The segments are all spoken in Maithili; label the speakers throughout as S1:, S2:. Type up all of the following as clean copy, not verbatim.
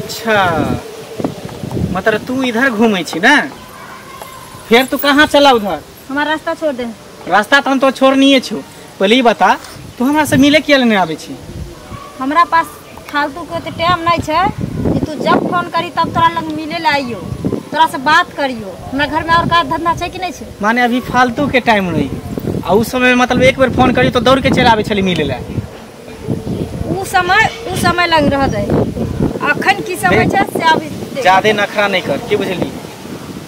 S1: अच्छा मतलब तू इधर घूमे छी ना, फिर तू कहाँ चला उधर?
S2: हमारा रास्ता छोड़ दे।
S1: रास्ता तो हम तो छोड़निए छो। पहले ही बता तू हमरा से मिले किया नहीं आवे छी?
S2: हमरा पास फालतू के तो टाइम नहीं छे कि तू जब फोन करी तब तोरा लग मिले ला आइयो, तोरा से बात करियो। हमरा घर में और का धंधा छे कि नहीं छे?
S1: माने अभी फालतू के टाइम नहीं आ उस समय मतलब एक बार फोन करी तो दौड़ के चल आवे छली मिले ला।
S2: उ समय लग रह जाए। अखन की समय छे से अभी
S1: ज्यादा नखरा नहीं कर की बुझली,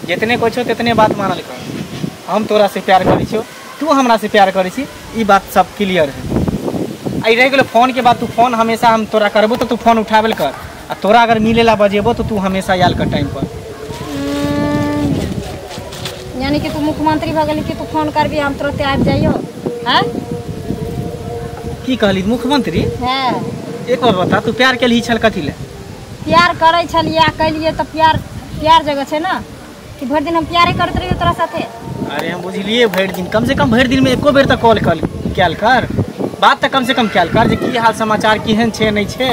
S1: जितने कुछ हो तितने बात मानल कर। हम तोरा से प्यार करै छियो, तू हमरा से प्यार करै छी, ई बात सब क्लियर है। आई रह गेलो फोन के बात, तू फोन हमेशा हम तोरा करबो तो तू फोन उठाबेल कर, आ तोरा अगर मिलेला बजेबो तो तू हमेशा आयल कर टाइम पर।
S2: यानी कि तू मुख्यमंत्री भ गेली कि तू फोन करबी हम तुरंत आबि जाइयो? हैं
S1: की कहली मुख्यमंत्री?
S2: हां
S1: एक बार बता तू प्यार केलही छल कथी ले?
S2: प्यार करै छलियै कैलियै तो प्यार प्यार जगह छे ना कि भरि दिन हम प्यारे करत रहियो तोरा साथे।
S1: अरे हम बुझलिए भरि दिन कम से कम भरि दिन में एको बेर त कॉल कैल कर, बात त कम से कम कैल कर जे की हाल समाचार केहन छे नहीं छे।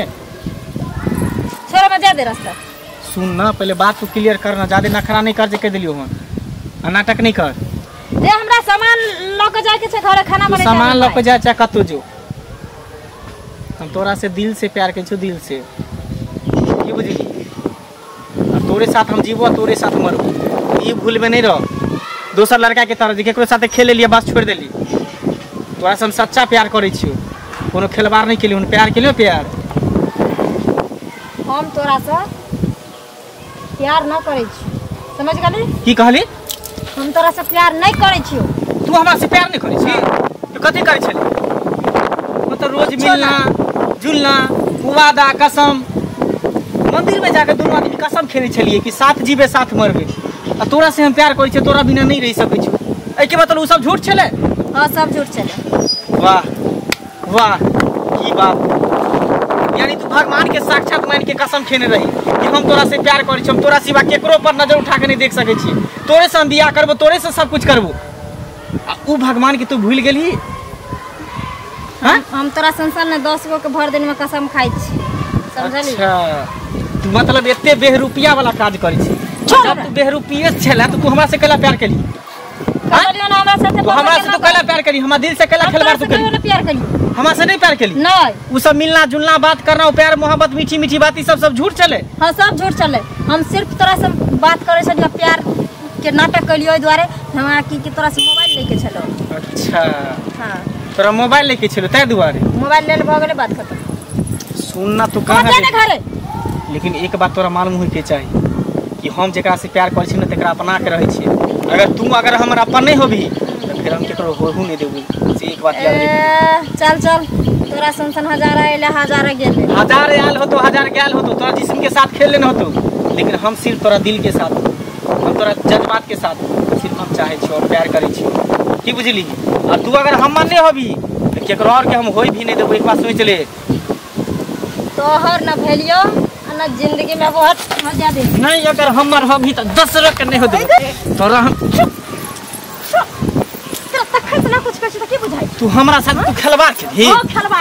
S2: छोड़ मत जा दे रास्ता।
S1: सुन ना पहले बात तू क्लियर कर ना, ज्यादा नखरा नहीं कर जे कह देलियो हम, आ नाटक नहीं कर।
S2: जे हमरा सामान ल के जाय के छे घरे खाना बने,
S1: सामान ल के जा चाहे कतौ जो, हम तोरा से दिल से प्यार करै छियो, दिल से की बुझली। तोरे साथ हम जीवो तोरे साथ मरबो, ई भूल में नहीं रह दोसर लड़का के तरह जे केकरो साथे खेले लिया बस छोड़ देली। तोरा से हम सच्चा प्यार करै छियो, कोनो खेलवाड़ नहीं केलियो, प्यार केलियो प्यार।
S2: हम तोरा से प्यार न करै छियो, समझ गेली?
S1: की कहली?
S2: हम तोरा से प्यार नहीं करै छियो।
S1: तू हमरा से प्यार नहीं करै छी तो कथी करै छली? मतलब रोज मिलना जुलना वादा कसम, मंदिर में जाकर दोनों आदमी कसम खेने छलिए कि साथ जीवे साथ मरबे, आ तोरा से हम प्यार करै छियै, तोरा बिना नहीं रह सकै छियै। एहि के मतलब उ सब झूठ छलै?
S2: हां सब झूठ छलै।
S1: वाह वाह की बात, यानी तू भगवान के साक्षात मान के कसम खेने रही कि हम तोरा से प्यार करै छियै, हम तोरा सिवा केकरो पर नजर उठा के नहीं देख सकै छियै, तोरे से हम बियाह करबो, तोरे से सब कुछ करबो, आ उ भगवान के तू भूल गेलही?
S2: हां हम तोरा संसार ने 10 गो के भर दिन में कसम खाइ छी, समझली?
S1: अच्छा तू मतलब एते बेहरूपिया वाला काज करै छी। जब तू बेहरूपिये छला तो तू हमरा से कैला प्यार केली?
S2: हमरा से
S1: तू हमरा से तो कैला प्यार केली? हमरा दिल से कैला खेलवाड़ तू केली?
S2: प्यार केली
S1: हमरा से नहीं प्यार केली?
S2: नहीं।
S1: उ सब मिलना जुलना बात करना उ प्यार मोहब्बत मीठी मीठी बात ई सब सब झूठ चले?
S2: हां सब झूठ चले। हम सिर्फ तोरा से बात करै छलियो, प्यार के नाटक केलियो द्वारे हमरा की कि तोरा से मोबाइल लेके छलो।
S1: अच्छा
S2: हां
S1: तोरा मोबाइल लेके छलो तै दुआरे?
S2: मोबाइल लेल भ गेलै बात खत्म।
S1: सुन ना तू कहां
S2: जा घरे।
S1: लेकिन एक बात तोरा मालूम होय के चाही कि हम जेकरा से प्यार करै छी ना तकरा अपना के रहै छी। अगर तू अगर हमर अपन नहीं होबी तो फिर हम केकरो होहू नहीं देबू, से एक बात याद रख।
S2: चल चल तोरा संसन हजार आइले हजार गेले,
S1: हजार आयल होतो हजार गेल होतो, तोरा जिस्म के साथ खेल लेने होतो, लेकिन हम सिर्फ तोरा दिल के साथ, हम तोरा जज्बात के साथ सिर्फ हम चाहे छी और प्यार करै छी, की बुझली? और तू अगर हमर नहीं होबी तो केकरो और के हम होय भी नहीं देबू, एक बात सोच ले।
S2: तोहर न भेलियो न जिंदगी में बहुत मजा दे।
S1: नहीं अगर हमर होबी तो 10 रक नहीं हो देबू तोरा हम।
S2: तोरा तखन से ना कुछ कहै छी त की बुझाई?
S1: तू हमरा साथ तू खेलवाड़ खेलही,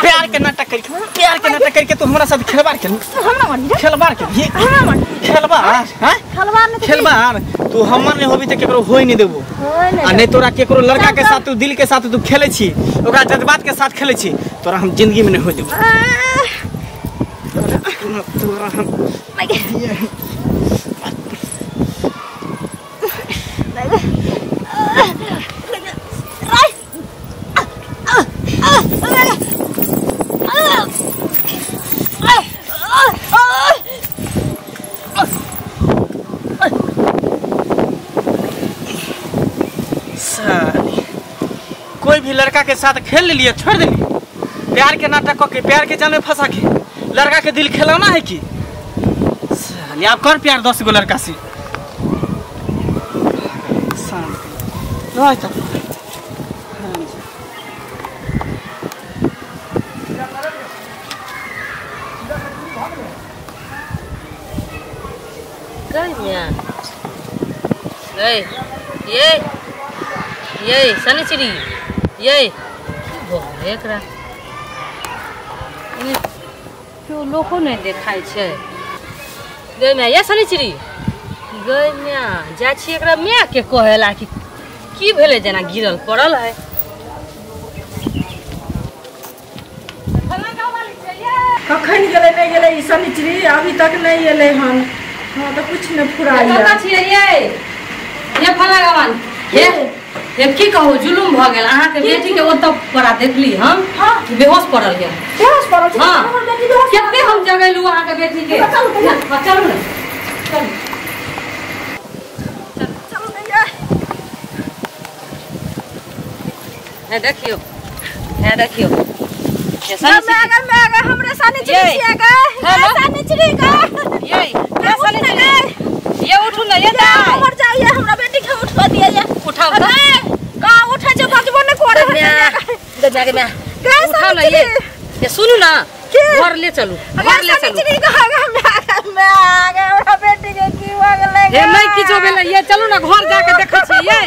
S1: प्यार के नाटक करके, प्यार के नाटक करके तू हमरा साथ खेलवाड़ खेल,
S2: हमरा मारी
S1: खेलवाड़ खेलही,
S2: हमरा मारी
S1: खेलवाड़। हां
S2: खेलवाड़ नहीं
S1: खेलवाड़ तू हमर नहीं होबी त केकरो होय नहीं देबू, आ नहीं तोरा केकरो लड़का के साथ तू दिल के साथ तू खेलै छी, ओकरा जज्बात के साथ खेलै छी, तोरा हम जिंदगी में नहीं होय देबू। तोरा हम कोई भी लड़का के साथ खेल लिया छोड़ देली, प्यार के नाटक के प्यार के जाल में फंसा के लड़का के दिल खिलौना है कि आप कर प्यार 10 गो लड़का से।
S3: ये ये ये शनिचरी ये की भऽ गेलै एकरा? केओ लोको नहि देखाइ छै। गै माय, ये शनिचरी गै माय, जाइ छी एकरा मायके कहै ला कि की भेलै जेना गिरल पड़ल है।
S4: कखन गेलै नहि गेलै ई शनिचरी अभी तक नहि एलै हन। हँ तऽ किछु नहि फुराइए।
S3: कतऽ छियै ये? ये फला गवान ये ये की कहू, जुलुम भऽ गेल। अहाँके बेटी के ओतऽ पड़ा देखली हम, बेहोश पड़ल ये।
S4: बेहोश पड़ल छै?
S3: हाँ। कते हम जगेलू अहाँके बेटी के। चलू चलू ने, चलू
S4: चलू ने ये।
S3: हे देखियौ, हे देखियौ, ये
S4: शनिचरी हमरे शनिचरी छियै गे। शनिचरी गे
S3: ये, ये शनिचरी ये उठू ने ये दाइ।
S4: हमर जाइए, हमरा बेटी के उठवा दिए ये।
S3: उठाओ
S4: त का उठै छै, बजबो ने करे
S3: है। गै माय, गै माय उठाओ ने ये। ये सुनू ना, घर ले चलू, घर ले चलू।
S4: शनिचरी गे माय गे, हमरा बेटी के की भ गेलै?
S3: हे नै किछो भेलै ये, चलू ना घर जाके देखै छियै ये।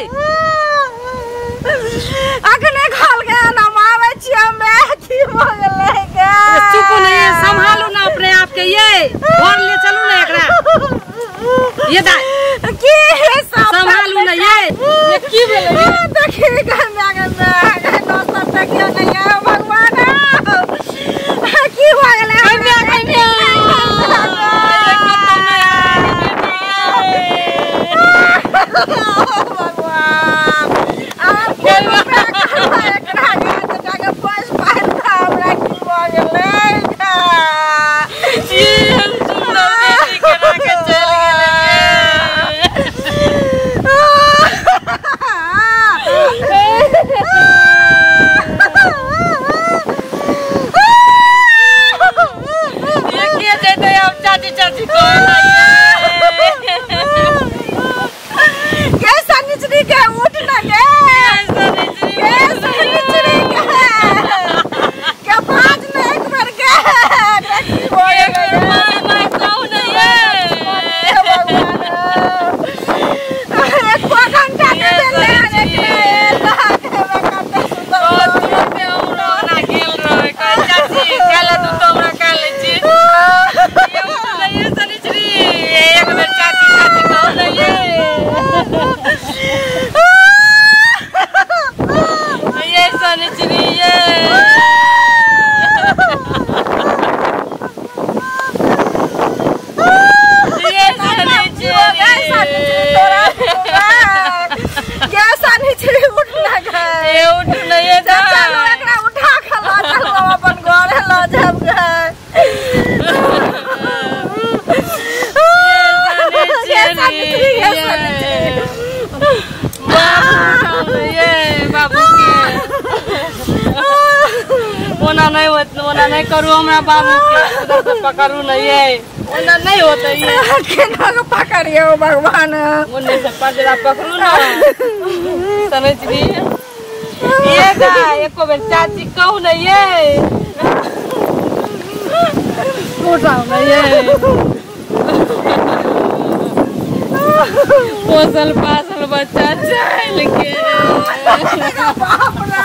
S4: अखने खाल के ना आबै छियै मैं, की भ गेलै गे?
S3: चुप ने, संभालू ना अपने आप के ये। घर ले चलू ना एकरा ये दाइ।
S4: की
S3: संभालू ना ये, ये की भेलै ये?
S4: देखी गे माय गे, माय गे दोसर देखियो ने ये भगवान, की भ गेलै?
S3: गै माय, गै माय
S4: भगवान, आब एकरा के पोस पायल हमरा की भ गेलै?
S3: सुंदर बेटी के राखे चलि गेलै। ये के जेतै आब चाची चाची कहै ला ये?
S4: गे शनिचरी के उठ ना गे, गे शनिचरी के के बाज ने एक बार गे, की भ गेलै?
S3: My my कहू ने ये।
S4: एक घंटा के देले
S3: तुरंते हमरा ओना गेल रहै, कहै चाची काल्हि तू तऽ हमरा काल्हि छी। ये उठू ने ये शनिचरी, एक बेर चाची चाची कहू ने ये। ये शनिचरी ये। ये
S4: गे शनिचरी उठ ना गे,
S3: ये उठू ने ये
S4: चलू एकरा उठा के लऽ चलू अपन घरे लऽ जाब गे। गे शनिचरी, गे शनिचरी
S3: ये बाबू के ओना नहीं होत, ओना नहीं करू हमरा बाबू के, उधर से पकड़ू न ये, ओना नहीं होत ये।
S4: केना के पकड़ियो भगवान?
S3: ओने से पंजरा पकड़ू ना शनिचरी ये दा। एको बेर चाची कहू न ये, उठाओ न ये। पोसल पासल बच्चा चल के
S4: बाप रे।